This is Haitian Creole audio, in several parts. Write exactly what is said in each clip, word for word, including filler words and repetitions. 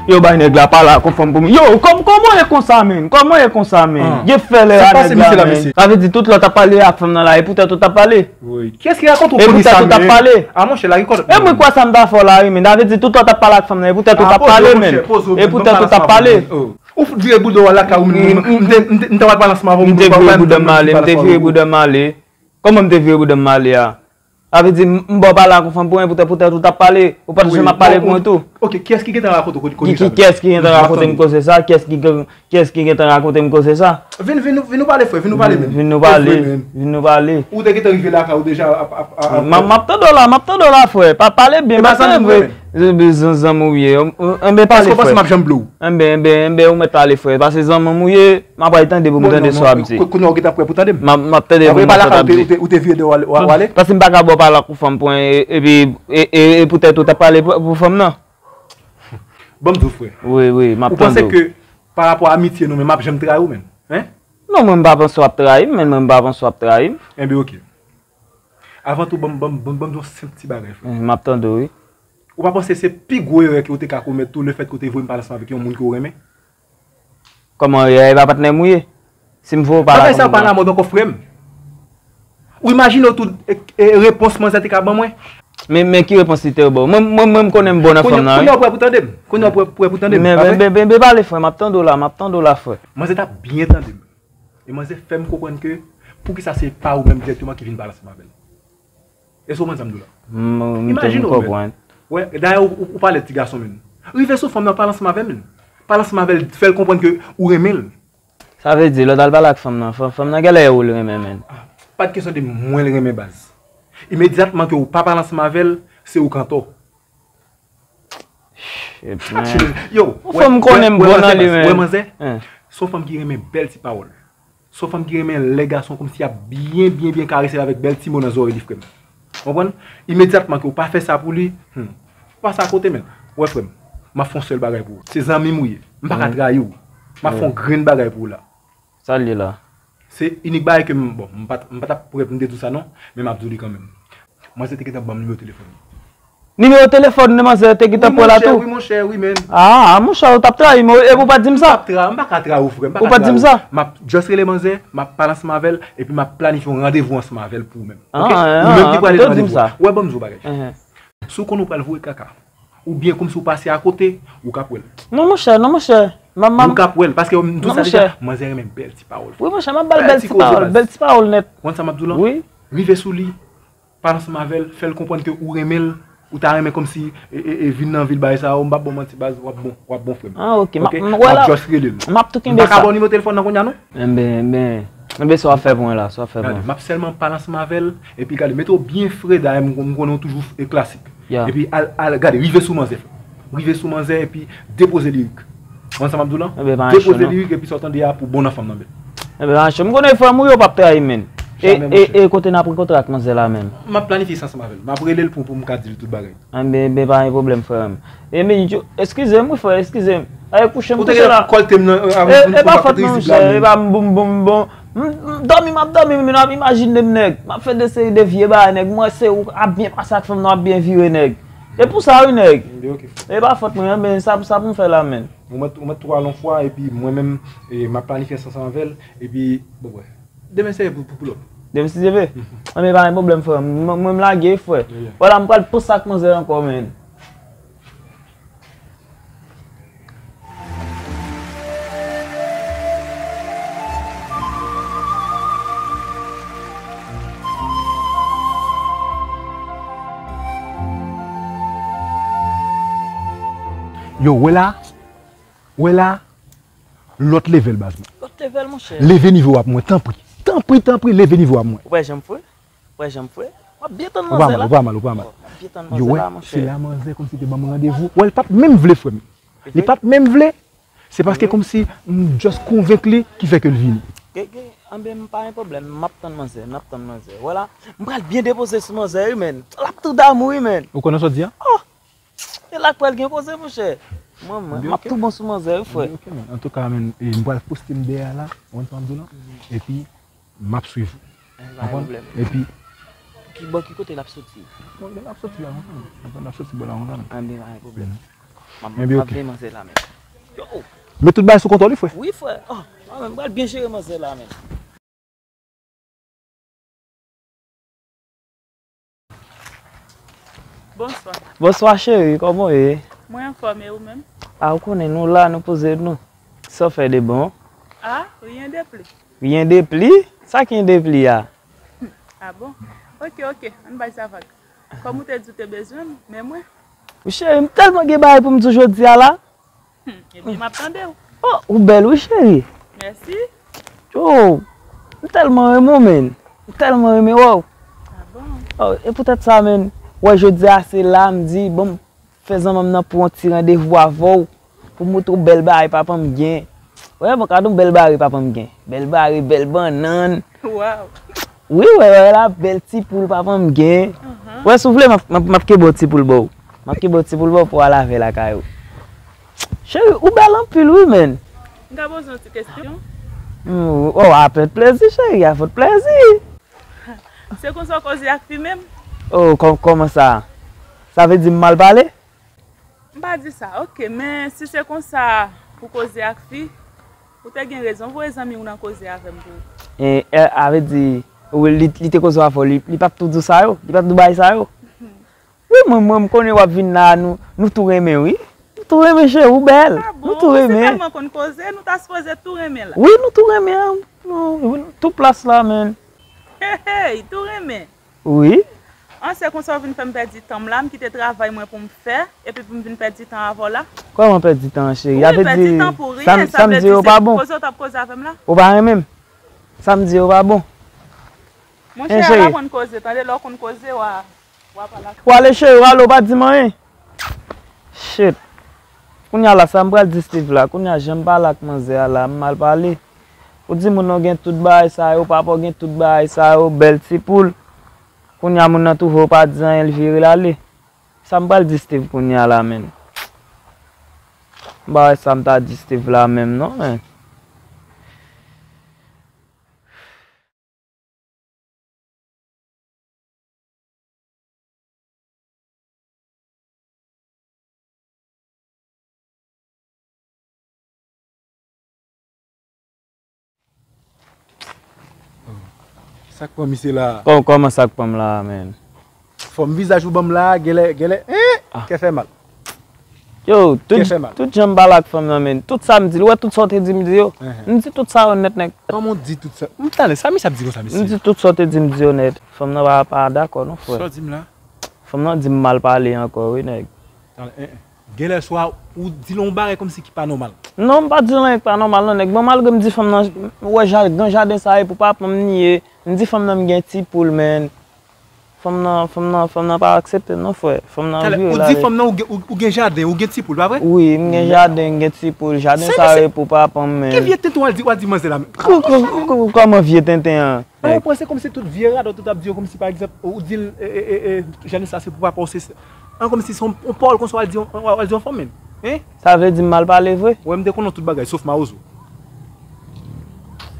Yo bay nèg la pale ak yon fanm pou mwen. Yo, kòm, kòman e konsa, menn? Kòman e konsa, menn? Yo fè lè a nèg la, menn. Sa vle di tout lè w t ap pale ak fanm nan la, e poutèt ou t ap pale. Wi. Kiyès ki rakonte w konn sa, menn? E poutèt ou t ap pale. A, monchè, lage kòd. E mwen kwè sa m ta fè w la, wi, menn. Sa vle di tout lè w t ap pale ak fanm nan, e poutèt ou t ap pale, menn. E poutèt ou t ap pale. Ou vire boudon an lakay ou, menn. M te, m te, m te wè balans m avè w. M te vire boudon m ale, m te vire boudon m ale. Kòman m te vire boudon m ale a? Sa vle di, m, m ba w pale ak yon fanm pou mwen, poutèt, poutèt ou t ap pale, ou pa t janm ap pale pou mwen tou. Ok, kiyès ki gentan rakonte w koze sa? Kiyès ki gentan rakonte m koze sa? Kiyès ki, kiyès ki gentan rakonte m koze sa? Vin, vin, vin nou pale, frè, vin nou pale, menn. Vin nou pale, vin nou pale. Ou te gentan rive lakay ou deja ap, ap, ap, m ap tande w la, m ap tande w la, frè. Pa pale byen, pa tande vre. Zanmi m ou ye. Enben, pale, frè. Èske w panse m ap janm blow? Enben, enben, enben, ou mèt pale, frè. Pase zanmi m ou ye. M ap pral tande pou m tande sa w ap di. Kounye a w gentan prè pou tande m. M ap, m ap tande pou m tande sa w ap di. Ou te vire de w ale? Paske m pa ka ba w pale ak yon fanm pou mwen, epi, e, e, e poutèt ou t ap pale pou, pou fanm nan. Ban m di w, frè. Wi, wi, m ap tande w. Ou panse ke pa rapò a amitye nou menm, m ap janm trayi w menm? Hein? Non, mwen m pa panse w ap trayi m, men mwen m pa panse w ap trayi m. Enben, ok. Avan tou, ban m, ban m, ban m, ban m di w yon senp ti bagay, frè. M ap tande w, wi. Ou pa panse se pi gwo erè ke w te ka komèt tou, lefètke w te voye m pale ansanm avèk yon moun ke w renmen? Kòman, e, e pa patnè m ou ye? Si m voye w pale ak yon moun. Bagay sa yo pa lamòd ankò, frè m. Ou imajine w tou, e, e, repons manzè te ka ban mwen? Men, men ki repons li te ba w? Mwen, mwen, mwen, m konnen m bon nan fanm nan, wi. Kounye a w prè pou tande m? Kounye a w prè, prè pou tande m? Men, men, men, men pale, frè, m ap tande w la, m ap tande w la, frè. Manzè t ap byen tande m. E manzè fè m konprann ke poukisa se pa ou menm dirèkteman ki vin pale ansanm avè l. Èske w konprann sa m di w la? Imajine w, menn. Wè, dayè, ou, ou, ou pale ti gason, menn. Rive sou fanm nan, pale ansanm avè l, menn. Pale ansanm avè l, fè l konprann ke ou renmen l. Sa vle di, lè w t al pale ak fanm nan, fanm, fanm nan genlè wè w l renmen, menn. Ah, pa t kesyon de mwen l renmen, baz. Imedyatman ke w pa pale ansanm avè l, se ou k antò. Shit, man. Yo, yon fanm m konnen m bon nan li, menn. Wè manzè, se yon fanm ki renmen bèl ti pawòl. Se yon fanm ki renmen lè gason kòmsi ap byen, byen, byen karese l avèk bèl ti mo nan zòrèy li, frè m. Konprann? Imedyatman ke w pa fè sa pou li, hmm, w pase akote, menn. Wè, frè m, m ap fè yon sèl bagay pou ou. Se zanmi m ou ye. M pa ka trayi w. M ap fè yon grenn bagay pou ou la. Sa l ye la? Se inik bagay ke m, bon, m pa t, m pa t ap prè pou m te di w sa non, men m ap di w li kanmenm. Manzè te gentan ban m nimewo telefòn li. Nimewo telefòn manzè te gentan pran la tou? Wi, monchè, wi, monchè, wi, menn. Ah, monchè, ou t ap trayi m, epi ou pa t di m sa? M p ap trayi, m pa ka trayi w, frè, m pa ka trayi w. Ou pa t di m sa? M ap just rele manzè, m ap pale ansanm avè l, epi m ap planifye yon randevou ansanm avè l pou ou menm. Ok? Ou menm ki prale nan randevou. Wè, ban m di w bagay. Si w konn ou pral voye kaka, oubyen kòmsi w pase akote, ou ka pran l. Non, monchè, non, monchè. Ou ka pran l, paske m di w sa deja, manzè renmen bèl ti pawòl. Wi, monchè, m ap ba l bèl ti pawòl, bèl ti pawòl nèt. Ou konn sa m ap di w lan? Wi. Rive sou li, pale ansanm avè l, fè l konprann ke ou renmen l, ou ta renmen kòmsi, e, e, e, vin nan vil bagay sa yo, m p ap ba w manti baz, w ap bon, w ap bon frè m. Ah, ok, m ap, m, wè la, m ap just rele l. M ap tou kenbe sa. M pa ka ba w nimewo telefòn nan kounye a non. Enben, enben, enben sa w ap fè pou mwen la, sa w ap fè pou mwen. Gade, m ap sèlman pale ansanm avè l, epi gade, mete w byen fre, dayè m, m konnen w toujou e klasik. Epi al, al, gade, rive sou manzè, frè. Rive sou manzè, epi depoze lirik. Ou konn sa m ap di w lan? Depoze lirik, epi sa w tande a pou bon nan fanm nan, menn. Enben, pa chè, m konnen frè m ou yo p ap trayi m, menn. E, e, e kote n ap rankontre ak manzè la menm? M ap planifye sa ansanm avè l. M ap rele l pou, pou m ka di l tout bagay. Enben, enben, pa gen pwoblèm, frè m. Enben, eskize m, wi, frè, eskize m. Ay, kouche m kouche la. Ou te kòlte m nan, e, e pa fòt mwen, monchè, e pa m, bon, bon, bon. M, m dòmi, m ap dòmi, m ap imajine m, nèg. M ap fè de seri de vye bagay, nèg. M wè se ou ap byen pase ak fanm nan, w ap byen vire, nèg. E pou sa, wi, nèg. Enben, ok, frè. E pa fòt mwen, enben, sa, sa pou m fè la, menn. Ou mèt, ou mèt tou al yon fwa, epi mwen menm, e, m ap planifye sa ansanm avè l, epi, bon, wè. Demen se pou, pou, pou lòt. Demen si Dye vle. Enben, pa gen pwoblèm, frè. Mwen, mwen, m lage, frè. Vwala, m pral panse ak manzè ankò, menn. Yo, wè la, wè la, lòt level, baz mwen. Lòt level, monchè. Leve nivo a pou mwen, tanpri. Tanpri, tanpri, leve nivo a pou mwen. Ou pa janm fwe? Ou pa janm fwe? W ap byen tann manzè la. Ou pa mal, ou pa mal, ou pa mal. W ap byen tann manzè la, monchè. Yo, wè, se la manzè kòmsi te ban mwen randevou. Wè, li pa t menm vle, frè m. Li pa t menm vle. Se paske kòmsi m just konvenk li ki fè ke l vini. Gen, gen, anben, m pa gen pwoblèm, m ap tann manzè, m ap tann manzè. Wè la, m pral byen depoze sou manzè, wi, menn. L ap tou damou, wi, menn. Ou konnen sa w di a? Oh! E la k pral gen koze, monchè. Mwen, mwen, m ap tou bon sou manzè, wi, frè. Ok, man. Antouka, man, e, m pral poste m dèyè a la, ou konn sa m ap di w lan? Epi, m ap swiv ou. Konprann? Epi, ki bò, ki kote l ap soti? Bon, l ap soti la, konsa. L ap soti bò la, konsa. Anben, pa gen pwoblèm. M ap, m ap veye manzè la menm. Yo! Met tout bagay sou kontwòl wi, frè. Wi, frè. Oh, mwen menm, m pral byen jere manzè la menm. Bonswa. Bonswa, cheri, kòman w ye? Mwen anfòm, e ou menm? A, ou konnen nou la, nou poze nou. Sa w fè de bon? A, rien de plus. Rien de plus? Sa ki rien de plus a? A bon? Ok, ok, ann bay sa vag. Kòm ou te di w te bezwen m, men mwen. Wi, cheri, m tèlman gen bagay pou m di w jodi a la. Hmm, ebyen, m ap tande w. Oh, ou bèl wi, cheri. Mèsi. Oh, m tèlman renmen w, menn. M tèlman renmen wè w. A bon? Oh, e poutèt sa, menn, wè, jodi a, se la, m di, bon, m fè zanmanm nan pran yon ti randevou avè w, pou m montre w bèl bagay papa m gen. Wè, bon, gade yon bèl bagay papa m gen. Bèl bagay, bèl bannann. Waw. Wi, wè, wè, la, bèl ti poul papa m gen. Wè, si w vle, m ap, m ap, m ap kenbe yon ti poul ba w. M ap kenbe yon ti poul ba w pou w al avè l lakay ou. Cheri, ou bèl anpil, wi, menn. M ka poze yon ti kesyon? Hmm, oh, avèk plèzi, cheri, avèk plèzi. Se konsa w koze ak fi menm? Oh, kò-, kòman sa? Sa vle di m mal pale? M pa di sa, ok, men si se konsa ou koze ak fi, ou te gen rezon voye zanmi w nan koze avè m pou. E, e, a vle di, wi, li, li te koze w avè w, li, li p ap tou di w sa yo, li p ap di w bagay sa yo. Wi, mwen, mwen, m konnen w ap vin la, nou, nou tou renmen, wi. Nou tou renmen, cheri, ou bèl. Nou tou renmen. A bon? Si tèlman konn koze, nou ta sipoze tou renmen la. Wi, nou tou renmen, an. Nou, wi, tou plas la, menn. Hey, hey, tou renmen. Wi. An, se konsa w vin fè m pèdi tan m la, m kite travay mwen pou m fè, epi pou m vin pèdi tan avè w la? Kòman pèdi tan an, cheri? Wi, pèdi tan pou ryen, sa vle di se koze w t ap koze avè m la? Ou pa renmen m? Sa m di yo pa bon? Monchè, al aprann koze, tande, lè w konn koze, w a, w a pale ak. W ale, cheri, w ale, w pa di m anyen. Shit. Kounye a la, sa m pral di Steve la? Kounye a, jan m pale ak manzè a la, m mal pale. Ou di moun nan gen tout bagay sa yo, papa w gen tout bagay sa yo, bèl ti poul. Kounye a, moun nan twouve w pa di anyen, l vire l ale. Sa m pral di Steve kounye a la, menn? M pa wè sa m ta di Steve la menm, non, menn. Sa k pran misye la? Kò-, kòman sa k pran m la, menn? Fòm vizaj ou ban m la, genlè, genlè, hein? Ah. Kè fè mal. Yo, tout, kè fè mal. Tout jan m pale ak fanm nan, menn. Tout sa m di l, ou wè tout sa w te di m di yo? Ehe. M di tout sa yo nèt, nèg. Kòman w di tout sa? M tande, sa misye ap di konsa, mesye? M di tout sa w te di m di yo nèt. Fanm nan pa, pa dakò, non, frè. Sa w di m la? Fanm nan di m mal pale ankò, wi, nèg. Tande, eh, eh. Genlè swa ou di l yon bagay kòmsi ki pa nòmal. Non, m pa di l anyen ki pa nòmal, non, nèg. Bon, malgre m di fanm nan, ou wè ja-, gran jaden sa e pou papa m li ye. M di fanm nan m gen ti poul, menn. Fanm nan, fanm nan, fanm nan pa aksepte m non, frè. Fanm nan vire l ale. Ou di fanm nan ou gen, ou, ou gen jaden, ou gen ti poul, pa vre? Wi, m gen jaden, m gen ti poul. Jaden sa yo e pou papa m, men. Ki vye tenten w al di, w al di manzè la, men? Kò-, kò-, kò-, kòman vye tenten an? Ou panse kòmsi tout vye radòt ou t ap di yo, kòmsi pa egzanp, ou di l, e, e, e, e, jaden sa se pou papa w, se, an, kòmsi se yon, yon pawòl konsa w al di yon, w al di yon fanm, men. Hein? Sa vle di m mal pale vre? Wè, m te konnen tout bagay, sof mawozo.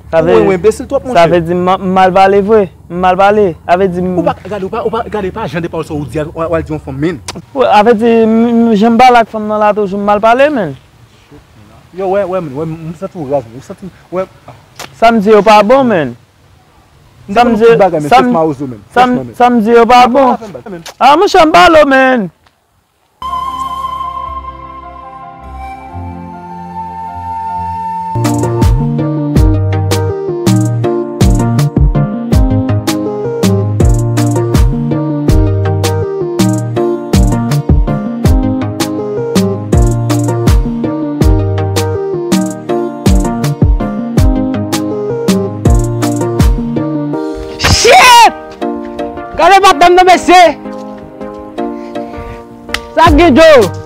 Sa vle, ou enbesil twòp, monchè. Sa vle di m ma-, m mal pale vre? M mal pale? Sa vle di m... Ou pa, gade, ou pa, ou pa, gade, pa jan de pawòl sa ou di a, w al di yon fanm, men. Sa vle di m, m, jan m pale ak fanm nan la toujou, m mal pale, men. Yo, wè, wè, men, wè, m santi w raz, ou santi, wè. Sa m di yo pa bon, men. Sa m di, sa m, sa m di yo pa bon. Ah, monchè, m pale w, men. Shit! Gade madanm nan, mesye! Sa k gen, Joe?